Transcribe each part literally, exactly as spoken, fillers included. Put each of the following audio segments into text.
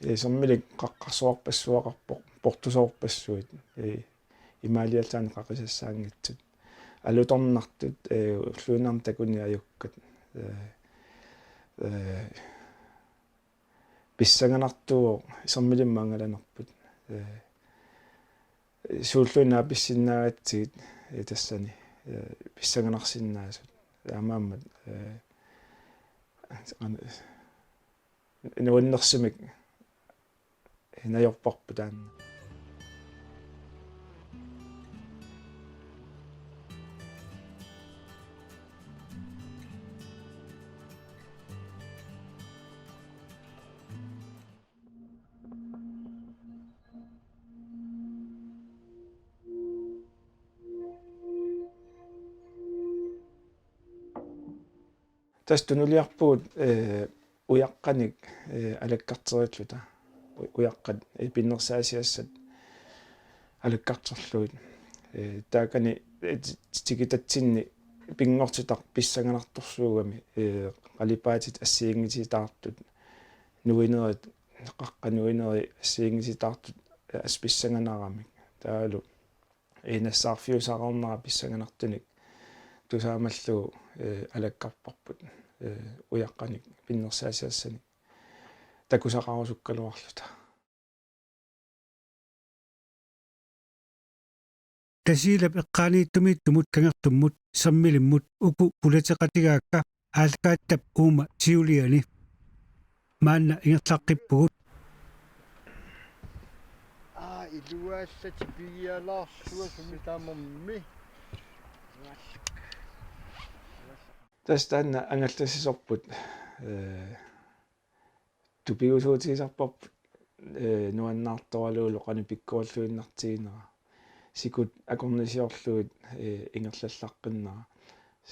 Ee, sermilik qaqqarsuarpassuaqarpoq, portusoorpassuit. Ee, imaaliallaannaq qaqisassaanngitsut. Alutornartut, ee, ulluinnarni takuneq ajukkat. Ee, ee, pissanganartuuvoq, sermilimmut angalanerput. Ee, suulluinnaq pissinnaagatsigu, ee, tassani, ee, pissanganarsinnaasut. Taamaammat, ee, an-, nuannersumik najorparput taanna. Tassa tunuliarpugut, ee, ujaqqanik, ee, alakkarterilluta. U-, ujaqqat, ee, pinnersaasiassat alakkarterlugit. Ee, taakani, ee, ti-, tikitatsinni pinngortitaq pissanganartorsuugami, ee, qalipaatit assigiinngitsutaartut, nuinerit, qaqqat nuinerit assigiinngitsutaartut, ee, assut pissanganaramik. Taavalu ee, nassaarfiusaareernera pissanganartunik tusaamallugu, ee, alakkarparput, ee, ujaqqanik pinnersaasiassanik takusaqarusukkaluarluta. Tasiilap eqqaaniittumiittumut kangertummut sermilimmut uku pulateqatigaakka aallakaatitap uuma siuliani. Maanna ingerlaqqippugut. Aa, iluassat pigialaarsuaq sumi tamarmi. Tassa taanna angallassisorput, ee, tupigusuutigisarparput, ee, nuannaartoralugu qanoq pikkorilluinnartiginera. Sikut akornisiorlugit, ee, ingerlallaqqinnera.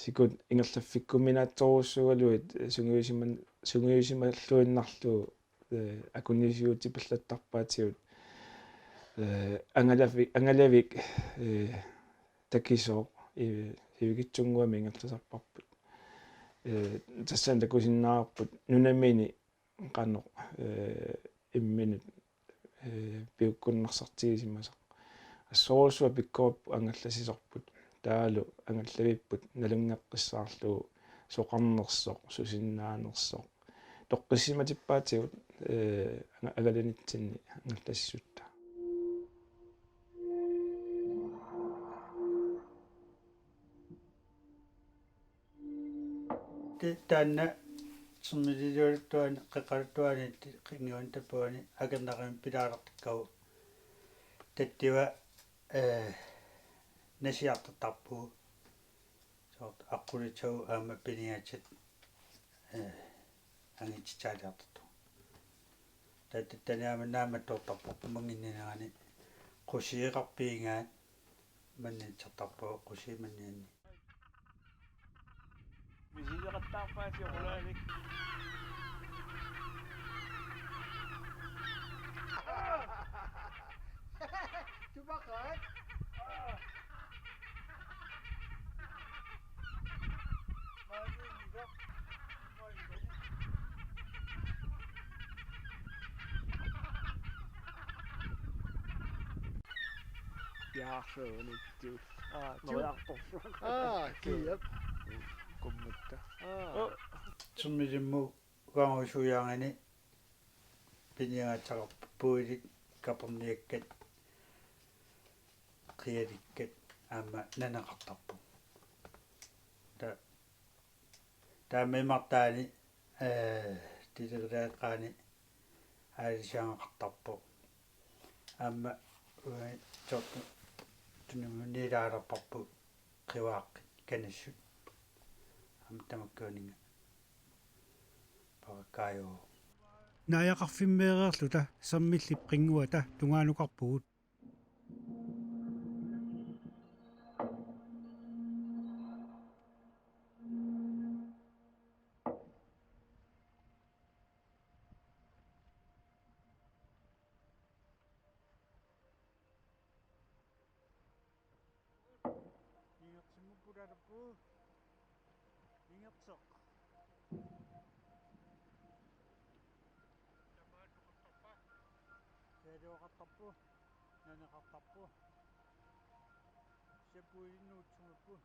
Sikut ingerlaffikkuminaatsorujussuugaluit, ee, sungiusiman-, sungiusimalluinnarlugu, ee, akornisiutipallattarpaatigut, ee, angalavik, angalavik, ee, takisooq, ee, sivikitsunnguamik ingerlasarparput. Ee, tassani takusinnaavarput nunamini qanoq, ee, imminut, ee, piukkunnarsartigisimasoq. Assorujussuaq pikkorippoq angallassisorput. Taavalu angallavipput nalunngeqqissaarlugu soqarnersoq, susinnaanersoq. Toqqissimatippaatigut, ee, anga-, angalanitsinni angallassisutta. Ti-, taanna sermiliuluttuani, qeqqaluttuani, ti-, qinngivani tappavani akornarami pilaalertikkagut. Tattiva, ee, nasiartortarpugut. Soorlu aqqulutsagut aamma piniagassat, ee, angititsialiartortugut. Taava tattaniamannaammat toortarpoq mannginninerani qusiiqarpiigaat. Mannitsertarpagut qusiit mannianni. Misileqattaarpaat oqulaalik. Tupaqaat. Jaarsuunittu. Aa, tiu. Noriartorsuaq. Aa, kiap. Kummutta. Aa. Sermilimmut uangusujaangini piniagassaqarpugut, puilit, kaperniakkat, qialikkat aamma naneqartarpoq. Ta-, taama imartaani, ee, tilerileqqaani aalisagaqartarpoq. Aamma uani tortu tunimmuniilaalerparput qivaaq kanissut. Aamma tamakkuuninga parakkaaju. Naajaqarfimmeereerluta sermillip qinnguata tungaanukarpugut. Ingersimmupput alupu. Ingersoq. Aneqartarpu. Sapuilinnuutsumipput.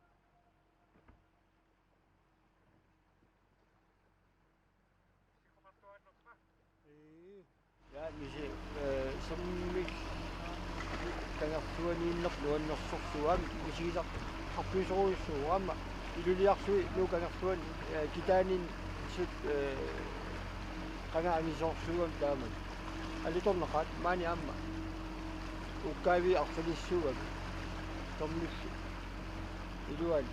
Ee. Ja, misi, eh, sammik kangersuaniinnerlu nuannersorsuuvoq, misigisartorujussuuvoq aamma. Iluliarsui Nuup kangersuani, eh, kitaaniinni sit, eh, qanga angisoorsuugami taamak. Alutornaqaat maani aamma. Ukkaavi arfalissuugami. Tormilli. Iluani.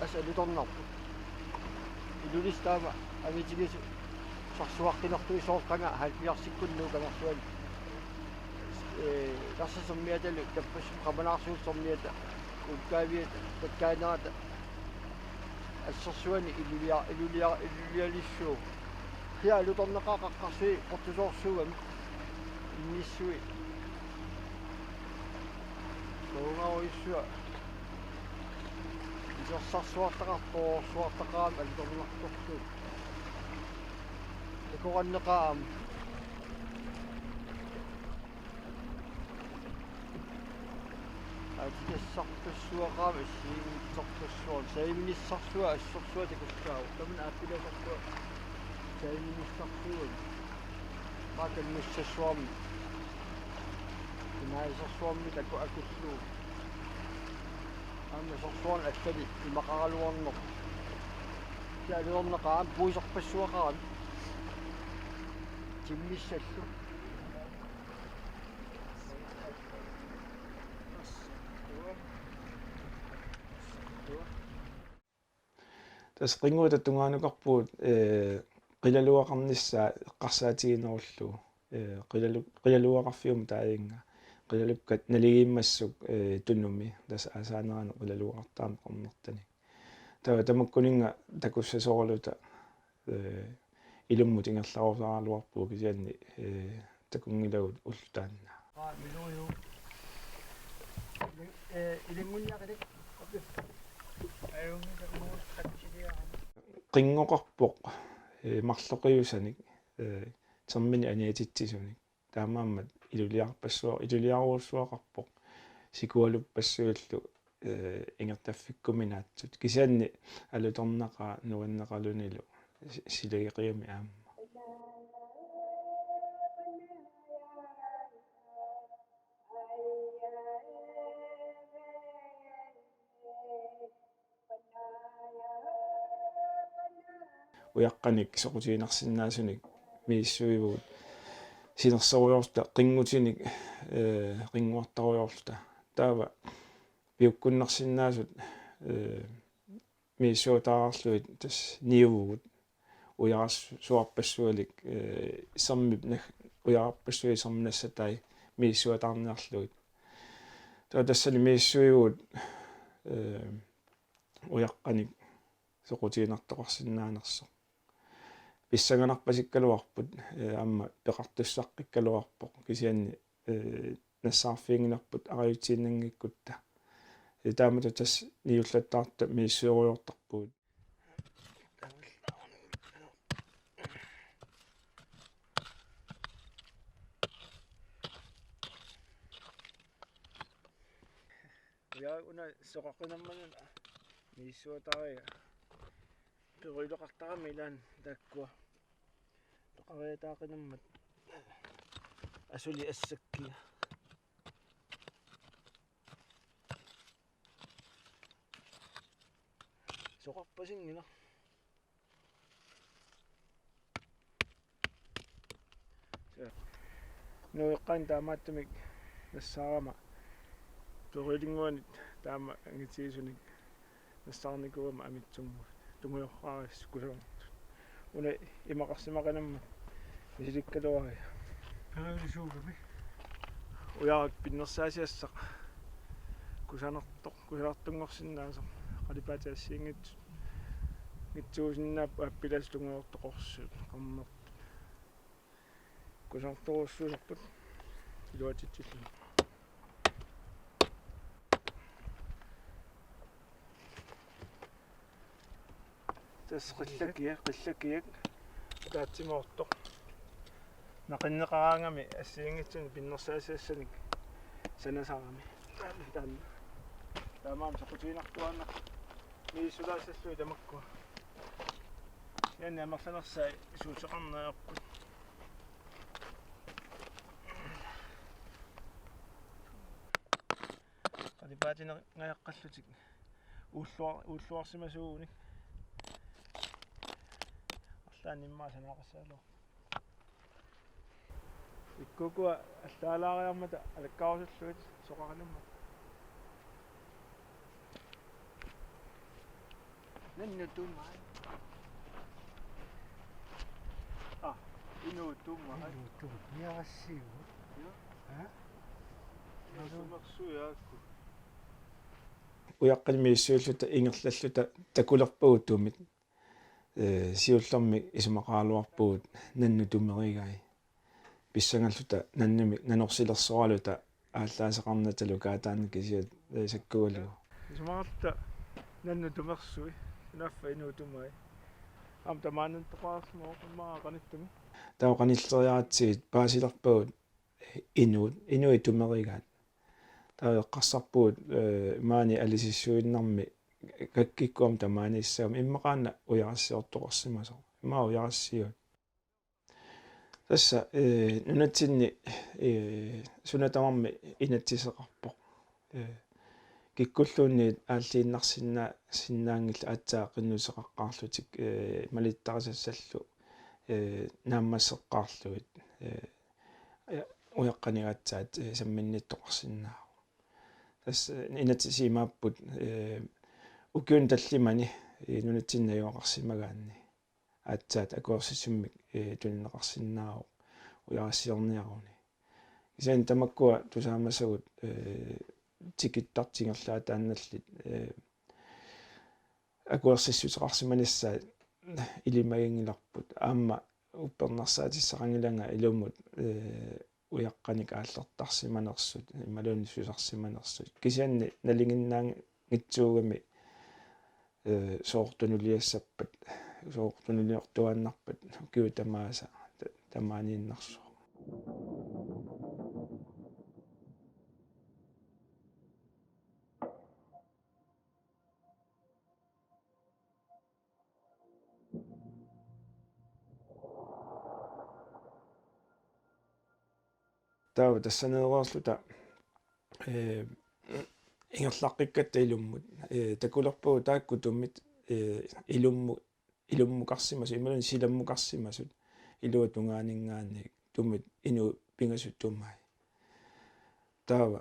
Assut alutornarpoq. Ilulissat taama angitigisut sarsuaqqinertui soorlu qanga halvfjerdsikkunni Nuup kangersuani. Eh, Narsap sermiatalu, Tappassum qamalaarsuup sermiata, Ukkaaviata, takkaanerata, assersuani ilulia-, ilulia-, ilulialissuuvoq. Kia alutornaqaaq qaqqarsui portusoorsuugami. Innissui. Soorunarujussuaq. Isersarsuartaqarpoq, suartaqaam alutornartorsuuvoq. Takoranneqaaq aamma. Aatsitassarpassuaqaaq, assigiinngitsorpassuaq, saviminissarsuaq, assorsuaq takussaavoq. Tamanna aappilasorsuaq saviminissarsuaq. Maakannussassarmi. Imaasorsuarmi taku akullugu. Aamma sorsuarnik allani imaqaraluarneq. Kia alutornaqaaq aamma puisorpassuaqarami. Timmissallu. Tassa qinnguata tungaanukarpugut, eh, qilalugaqarnissaa eqqarsaatiginerullugu, eh, qilalu-, qilalugaqarfiup taaginnga, qilalukkat naligiimmassuk, eh, Tunumi, tassa aasaanerani qilalugaqartarami Qernertanik. Taava tamakkuninnga takussasoraluta, eh, ilummut ingerlarusaaraluarpugut kisianni, eh, takunngilagut ulloq taanna. Aa, miluju. Ili-, eh, ilinngunniaqili. Ajunngilaq uagut takusiliarama. Qinngoqarpoq, eh, marloqiusanik, eh, terminik aniatitsisunik. Taamaammat iluliarpassuaq, iluliarujussuaqarpoq. Sikualuppassuillu, eh, ingertaffikkuminaatsut. Kisianni alutornaqaaq nuanneqalunilu si-, silageqigamik aamma. Ujaqqanik soqutiginarsinnaasunik misissuivugut sinersorujoorluta qinngutinik, eh, qinnguartarujoorluta. Taava piukkunnarsinnaasut, eh, misissuataarlugit tassa niuvugut ujarassuarpassualik, eh, sermip nag-, ujararpassuit sermip nassatai misissuataarniarlugit. Taava tassani misissuivugut, eh, ujaqqanik soqutiginartoqarsinnaanersoq. Pissanganarpasikkaluarput, eh, aamma peqartussaqqikkaluarpoq kisianni, eh, nassaarfiginngilarput arajutsiinnanngikkutta. Eh, taamatut tassa niullattaartuta misissuerujoortarpugut. Ja, una soqaqqinermanuna misissuataariga. Peruileqartarami ilaanni taakkua. Peqariataaqinermat asuli assakkia. Soqarpasinngilaq. Nuup eqqaani taamaattumik nassaarama peruilinnguanit taama angitigisunik nassaarnikuugama Amitsunnguit tungujorpaarissut kusanartut. Una imaqarsimaqinammat misilikkaluarai. Peruilisuugami. Ujarak pinnersaasiassaq kusanartoq, kusanartunngorsinnaasoq, qalipaatit assigiinngitsut. Ngitsuusinnaapput aappilaasut tungujortoq qorsut, qernertut. Kusanartorujussuusarput iluatsitsilluni. Tassa qillakiaq, qillakiaq ataatsimoortoq. Naqinneqaraangami assigiinngitsunik pinnersaasiassanik Sanasarami. Taanna. Taamaammat soqutiginartuaannaq. Misissuilaassallugit tamakkua. Kisianni amerlanersai suuseqarneq ajorput. Qalipaatineq ngajaqqallutik. Uulluar-, uulluarsimasuugunik. Arlaannik immaqa sanaaqassagaluarpoq. Ikkukua allaalaariarmata alakkaarusullugit soqaqalummata. Nannut tumai. Ah, inuup tumai. Inuup tumai. Ujaqqanik misissuilluta ingerlalluta takulerpagut tumit. Ee, siullermik isumaqaraluarpugut nannut tumerigai. Pissangalluta nannumik nanorsilersoraluta aallaaseqarnatalu kaataanni kisiat, ee, sakkugalugu. Isumaqarluta nannut tumersui, sunaaffa inuup tumai. Aamma tamaaniittoqarsimavoq immaqa qanittumi. Taava qanilleriaratsigit paasilerpagut inuut, inuit tumerigaat. Taava eqqarsarpugut, ee, maani alisissuinnarmi kakkikkut aamma tamaaniissagamik immaqaana ujarassiortoqarsimasoq. Immaqa ujarassiuut. Tassa, ee, nunatsinni, ee, suna tamarmi inatsiseqarpoq. Ee, kikkulluunniit aalliinnarsinnaa-, sinnaanngillat aatsaat qinnuteqaqqaarlutik, ee, malittarisassallu, ee, naammasseqqaarlugit, ee, ja, ujaqqanik aatsaat, ee, samminnittoqarsinnaavoq. Tassa, ee, inatsisit imaapput, ee, ukiuni tallimani, ee, nunatsinni najugaqarsimagaanni aatsaat akuersissummik, ee, tunineqarsinnaavoq ujarassiorniaruni. Kisianni tamakkua tusaamasagut, ee, tikittartut ingerlaataannallit, ee, akuersissuteqarsimanissaat ilimaginngilarput. Aamma uppernarsaatissaqanngilanga ilumut, ee, ujaqqanik aallertarsimanersut, imaluunniit susarsimanersut. Kisianni nalinginnaanngitsuugami, ee, sooq tunuliassappat, sooq tunuliortuaannarpat, ukiut tamaasa, ta-, tamaaniinnarsuaq. Taava tassaneereerluta, ee, ingerlaqqikkatta ilummut, ee, takulerpagut taakku tumit, ee, ilummu-, ilummukarsimasut, imaluunniit silammukarsimasut, ilua tungaaninngaanniit tumit inuit pingasut tumai. Taava,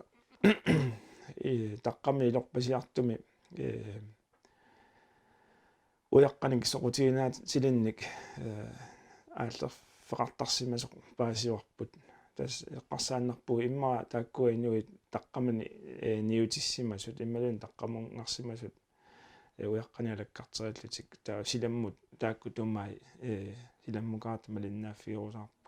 ee, taqqamani ilorpasiartumi, ee, ujaqqanik soqutiginaatillinnik, ee, aallerfeqartarsimasoq paasivarput. Tassa eqqarsaannarpugut immaqa taakkua inuit taqqamani, ee, niutissimasut, imaluunniit taqqamunngarsimasut, ee, ujaqqanik alakkarterillutik. Taava silammut taakku tumai, ee, silammukaartut malinnaaffigerusaarpagut.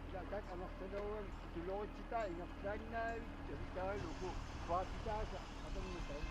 Ilaa, taakku amerlanerugakkit tuloritsitai ingerlaannaavit, taavalu uku paapitaasa atorneqai.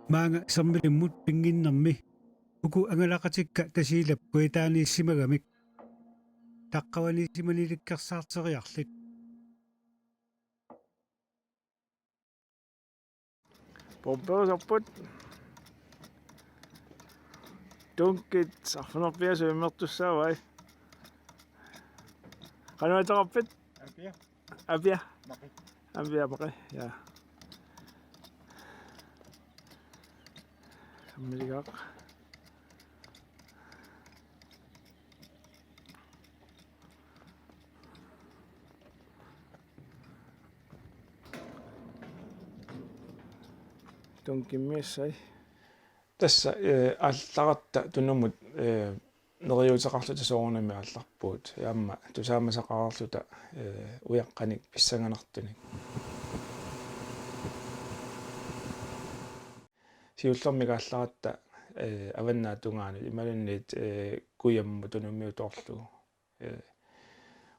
maanga sermilimmut pinnginnermi. Uku angalaqatikka Tasiilap kujataaniissimagamik taqqavaniissimanilikkersaarteriarlit. Pompeusarput. Tunkit sarfanerpiasut immertussaavai. Qanoq ateqarpit? Apia. Apia. Maqi. Apia maqi. Ja. Sammiligaq. Tunkimmiassai. Tassa, eh, aallaratta tunumut, eh, neriuuteqarluta soorunami aallarpugut. Aamma tusaamasaqareerluta, eh, ujaqqanik pissanganartunik. Siullermik aallaratta, eh, avannaata tungaanut imaluunniit, eh, kujammut tunummiutoorlugu. Eh,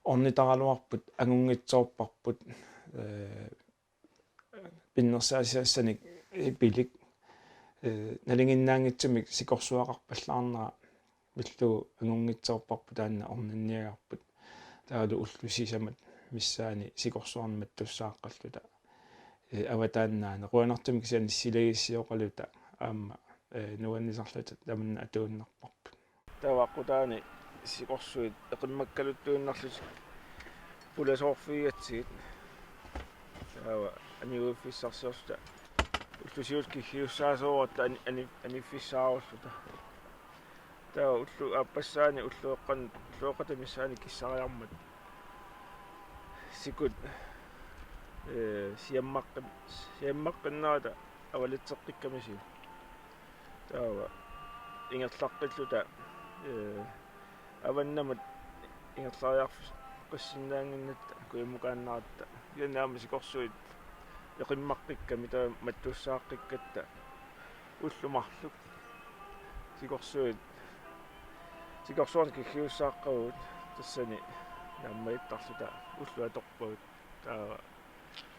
ornitaraluarput, angunngitsoorparput, eh, pinnersaasisassanik, eh, pilik, eh, nalinginnaanngitsumik sikorsuaqarpallaarnera pillugu angunngitsoorparput taanna orninniagarput. Taavalu ullut sisamat missaanni sikorsuarnik mattussaaqqalluta. Eh, avataannaani qujanartumik kisianni silagissiooqaluta aamma, eh, nuannisarluta tamanna atuinnarparput. Taava aqqutaani sikorsuit eqimmakkaluttuinnarlutik pulasoorfigigatsigit. Taava aniguiffissarsiorluta ullut siulliit kiggiussaasoratta ani-, ani-, aniffissaarulluta. Taava ullut aappassaani ullueqqan-, ullueqqata missaani kissariarmat sikut, eh, siammaqqin-, siammaqqinnerata avalatseqqikkamisigut. Taava ingerlaqqilluta, eh, avannamut ingerlariarfissaqassinnaannginnatta kujammukaannaratta. Kisianni aamma sikorsuit eqimmaqqikkami taava mattussaaqqikkatta ullut marluk sikorsuit, sikorsuarnik kiggiussaaqqavugut tassani naammagiittarluta ullut atorpagut. Taava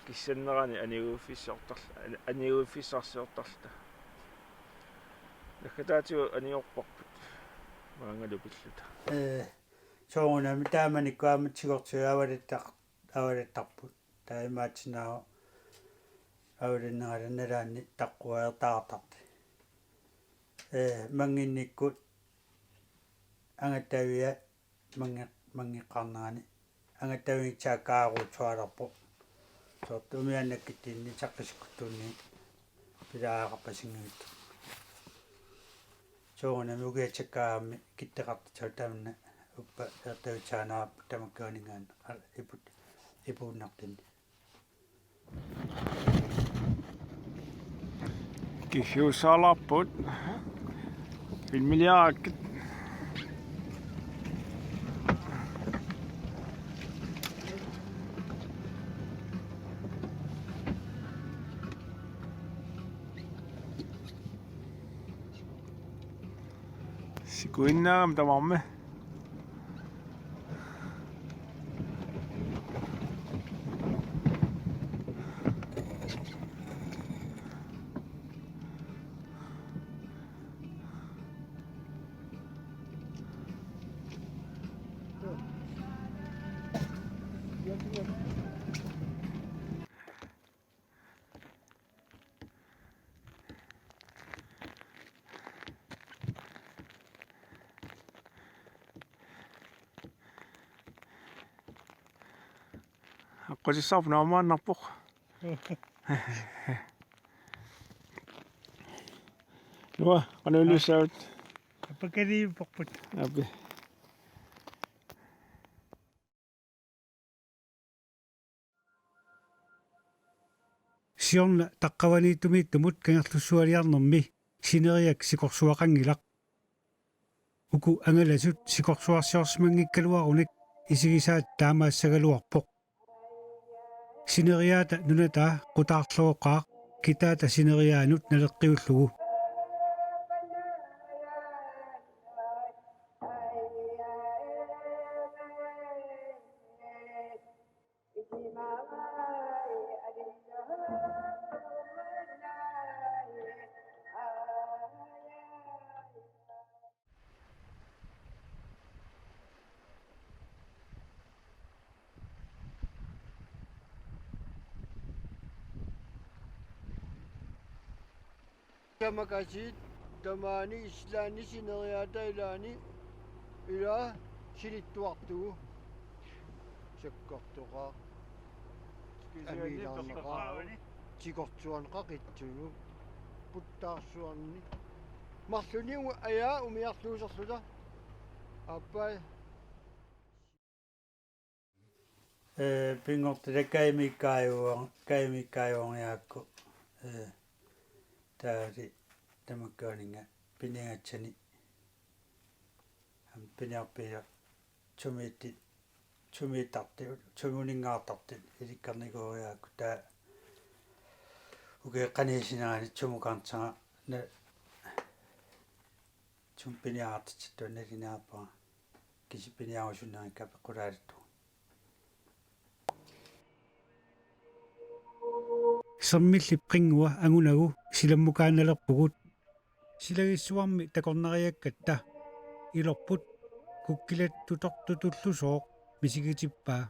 kissannerani aniguiffissarsiortar-, ani-, aniguiffissarsiortarluta. Naggataatigut anigorparput maangalu pilluta. Ee, soorunami taamanikkut aamma sikorsuit avalattaq-, avalattarput. Taava imaatsinnaavoq avalannerata nalaanni taqquaartaartartut. Ee, mannginnikkut angattaviat mannge-, manngeqqaarnerani angattavinngissaakka aaruutsualerpoq. Soorlu umiaannakkitsinni saqqisikkuttuunniit pilaaqarpasinngivittoq. Soorunami ukiatsiakkaarami kitteqartitsisut tamanna uppa ertavissaanarput tamakkiuaninngaanniit iput-, ipuunnartinni. Kiggiussaalerput. Filmiliarakkit. Sikuinnaagami tamarmi. Aqqutissarput naammaannarpoq. Nua, qanoq ilissavat? Apakaliipparput. Api. Siorna taqqavaniittumiittumut Kangerlussualiarnermi sineriak sikorsuaqanngilaq. Uku angalasut sikorsuarsiorsimanngikkaluarunik isigisaat taamaassagaluarpoq. Sineriaata nunataa Qutaarlooqaaq kitaata sineriaanut naleqqiullugu. Tamakasiit tamaani Islandimi sineriaata ilaani ila sinittuartugu. Sakkortoqaaq. Amiilaarnaqaaq. Tikortuarneq qaqitsunut. Puttaarsuarni. Marlunnik ajaa umiarluuserluta. Aappai. Ee, pinngortitaq kaimikkaaju-, kaimikkaajunngikkaluarpakka, ee, taava tamakkuuninga piniagassani. Aamma piniarpiaq sumiitti-, sumiittartut, sumiunninngaartartut ilikkernikuugaluarpakka taava ukiup qanigisinnerani sumukarnissaa na-, sumut piniartitsittuanna naliliinnarpara. Kisianni piniarusunnerikka peqqutaalluttugut. Sermillip qinngua angunagu silammukaannalerpugut. Silagissuarmi takornariakkatta ilorput kukkilattutortutullusooq misigitippaa.